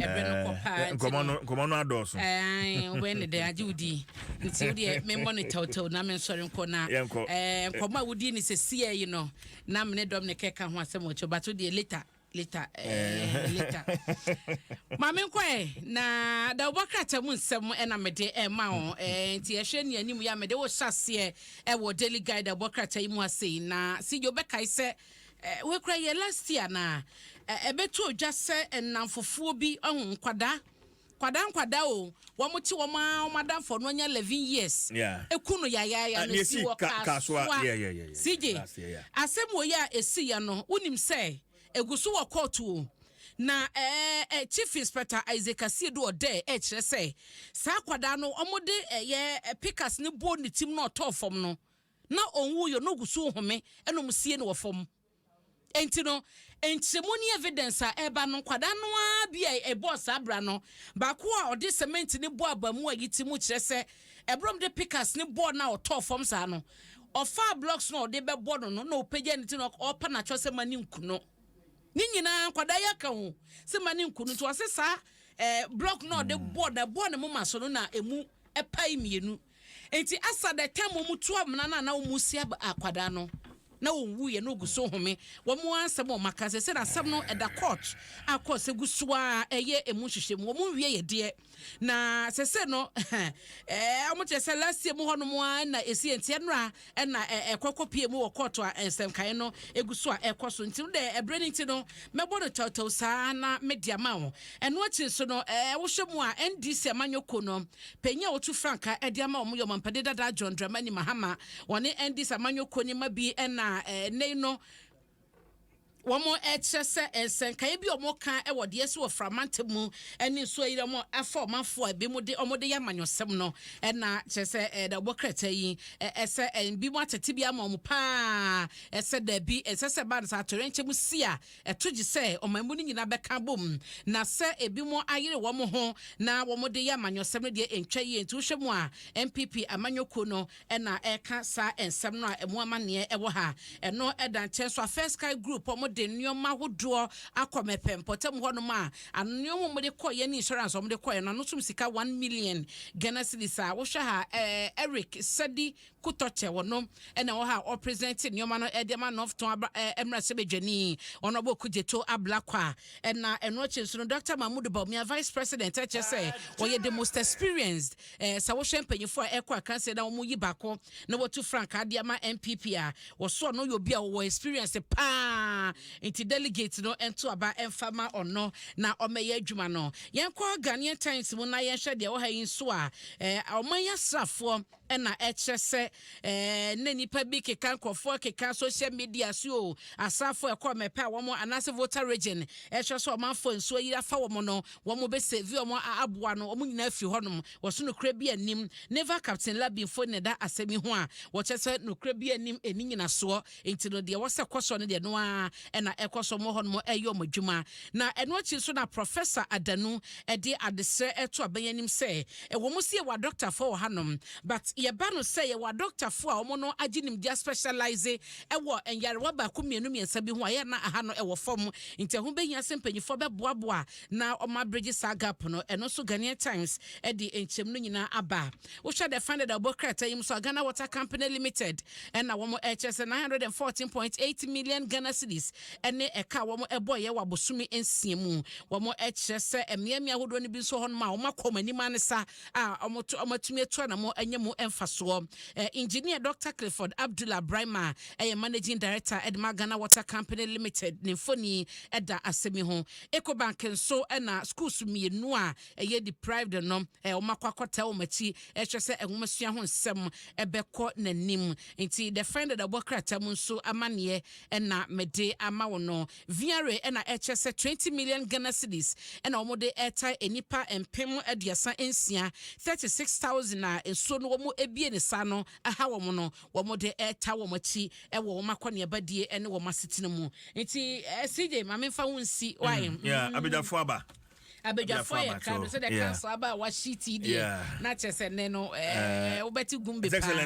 Ɛberɛ no kɔ paa nti nkɔmɔ no, nkɔmɔ no adɔɔso. Wobɛyɛ ne dɛn agye wo di, nti wodeɛ memmɔ no tɛwtɛw na mensɔre nkɔ na Yɛnkɔ. Nkɔmmɔ a wodie ne sɛsiɛ yi no na mene dɔm ne kɛka ho asɛm wɔ kyɛw, but wodeɛ later later, later ma menkɔ ɛ na da wobɔ krataa mu nsɛm ɛna mede ɛma wo. Nti yɛhwɛ ne anim yɛ a, mede wo hyɛ aseɛ ɛwɔ Daily Guide a wobɔ krataa yi mu ase na sigye wobɛkae sɛ wekura yɛ last year na ɛbɛto odwa sɛ nnamfofoɔ bi ɔho nkwadaa nkwadaa nkwadaa o, wɔn te wɔn a wɔn adamfo no anya 11 years eku no yayaaya Ah, no ne esi esi wɔ Kasoa. Kasoa. CJ, Last year, yeah. asɛm wɔ yi a esi ya no, wonim sɛ egu so wɔ court o, na ɛɛ ɛ Chief Inspector Isaac Asiedu ɔdɛ ɛkyerɛ sɛ saa akwadaa no, wɔn de ɛyɛ pickaxe ne bɔ ne tim na ɔtɔɔ fam no na ɔnwu yɛ no, ogu so home ɛna ɔmo sie no wɔ fam. Nti no nkyerɛmu ne evidence a ɛba no, nkwadaa no ara bi a ɛbɔɔ saa bra no, baako a ɔde cement ne bɔ abamu a yi ti mu kyerɛ sɛ ɛbrɔm de pickaxe ne bɔɔ no a ɔtɔɔ fam saa no, ɔfaa blocks no a ɔde bɛbɔ no na ɔpagya ne ti no, ɔpa n'atwɔ sɛ ma ne nku no. Ne nyinaa nkwadaa yi aka ho sɛ ma ne nku no, nti ɔse saa block no a ɔde bɔɔ na ɛbɔɔ ne moma so no na emu ɛpae mmienu. Nti asa the time wɔn tu amena no a na wɔn si akwadaa no na wɔn wu yɛ no, ogu so home. Wɔn asɛm a wɔn aka sɛ n'asɛm no ɛda court a court sɛ gu so a ɛyɛ emu nhyehyɛ mu, wɔn nwie yɛ deɛ na sɛsɛ no wɔn kyerɛ sɛ last year mu hɔnom a na esi nti ɛnora ɛna ɛkɔkɔ pie mu wɔ court a nsɛmkae no egu so a ɛkɔ so. Nti dɛ ɛbrɛ ne nti no, mɛbɔ no tɛwtɛw saa na mɛdi ama wɔn. Ɛno akyi nso no, wohyɛ mu a, NDC amanyɔkuo no panyin a wɔtu frankaa ɛde ama wɔn yɛ ɔmampanin dada John Dramani Mahama, wɔne NDC amanyɔkuo ne ma bi ɛna nne no wɔn ɛkyerɛ sɛ nsɛnkaeɛ bi a wɔn ka ɛwɔ deɛ si wɔ framante mu ɛne nsuo yi wɔn afa ɔmanfoɔ a ebi mu de wɔn de yɛ amanyɔsɛm no, ɛna kyerɛ sɛ ɛda wɔbɔ krataa yi ɛsɛ ɛbi mu atete bi ama wɔn paa, ɛsɛ dɛbi ɛsɛ sɛ ba no sɛ atɔrɛnkyɛm si a ɛto gye sɛ ɔman mu no nyinaa bɛka bom, na sɛ ebi mu ayere wɔn ho na wɔn de yɛ amanyɔsɛm no deɛ, ntwa yie. Nti wohwɛ mu a, NPP amanyɔkuo no ɛna ɛka saa nsɛm no a ɛmu amanneɛ ɛwɔ ha. Ɛno ɛda nkyɛn so a, First Sky Group, wɔn de nneɛma ahodoɔ akɔ mɛpɛ mpɔtam hɔnom a nneɛma wɔn de kɔɔyɛ ne insurance wɔn de kɔɔyɛ no ano som sika 1 million Ghana cedis a wohwɛ ha, Eric Sadi Kutɔkyɛ wɔ no ɛna wɔ ha a ɔpresent nneɛma no ɛde ama North Tɔn aba mmarahyɛbadwani ɔno ɔbɔ Kudzeto Ablakwa. Ɛna ɛno akyi nso no, Dr Mahmood Bawumia, vice president, ɛkyerɛ sɛ wɔyɛ the most experienced. Sɛ wohwɛ mpanyinfoɔ a ɛkɔ akansie na wɔn yi baako na wɔtu frankaa de ama NPP a, wɔso ɔno yɛ obi a wɔwɔ experience paa, nti delegate no nto aba ɛmfa ma ɔno na ɔmɛyɛ adwuma no. Yɛnkɔ Ghanaian Times mu na yɛnhwɛ deɛ ɛwɔ ha yi nso a, ɔman asraafoɔ ɛna ɛkyerɛ sɛ ne nipa bi keka, nkurɔfoɔ keka social media so o, asraafoɔ ɛkɔ mɛpɛ a wɔn anaasɛ Volta Region ɛhwɛ sɛ ɔmanfoɔ nsuo yi afa wɔn no, wɔn bɛsɛvi wɔn aboa no, wɔn nyinaa firi hɔnom. Wɔso nokura bi anim. Naval Captain Labinfo ne da asɛm yi ho a wɔkyerɛ sɛ nokura bi anim, ɛni nyinasoɔ, nti no deɛ wɔsɛ kɔ so no deɛ no ara ɛna ɛkɔ so wɔn hɔnom ɛyɛ wɔn adwuma. Na ɛno akyi nso na Professor Adanu ɛde adesrɛ ɛto abɛn anim sɛ ɛwɔ mu si yɛwɔ adɔktafoɔ wɔ hanom, but yɛba no sɛ yɛwɔ adɔktafoɔ a wɔn no agye nimdeɛ specialize ɛwɔ nyarewa baako, mmienu, mmiɛnsa bi ho a yɛ na aha no ɛwɔ fam, nti ɛho bɛhia sɛ mpanyinfoɔ bɛboaboa na wɔn abregye saa gap no. Ɛno nso Ghanaian Times ɛde nkyɛm no nyinaa aba. Wohwɛ the funded abɔ krataa yi mu so a, Ghana Water Company Limited ɛna wɔn ɛkyerɛ sɛ 914.8 million Ghana cedis ɛne ɛka a wɔn ɛbɔ yɛ wɔ abosome 6 mu. Wɔn ɛkyerɛ sɛ mmeammea ahodoɔ no bi nso hɔnom a wɔn akɔ wɔn anim anisa a wɔn to wɔn atumi atu anamɔ anya mu mfasoɔ. Engineer Dr Clifford Abdullah Brahma ɛyɛ managing director ɛde ma Ghana Water Company Limited, ne mfoni ɛda asɛm yi ho. Ecobank nso ɛna schools mmienu a ɛyɛ deprived no wɔn akɔ akɔta wɔn akyi ɛhwɛ sɛ nwomasua ho nsɛm ɛbɛkɔ n'anim. Nti the find that abɔ krataa mu nso amanneɛ ɛna mede ama wɔn no. VRA ɛna ɛkyɛ sɛ 20 million Ghana cedis ɛna wɔn de ɛta nipa 36,000, 36,000 a nsuo no wɔn ebie ne sa no aha wɔn no, wɔn de ɛta wɔn akyi ɛwɔ wɔn akɔneaba die ɛne wɔn asetena mu. Nti CJ, maame nfa ho nsi wae. Yeah, abadwafoɔ aba. Abadwafoɔ yɛ krado sɛ deɛ council aba a wahye ti deɛ na kyerɛ sɛ nnɛ no wobɛte gum be paa.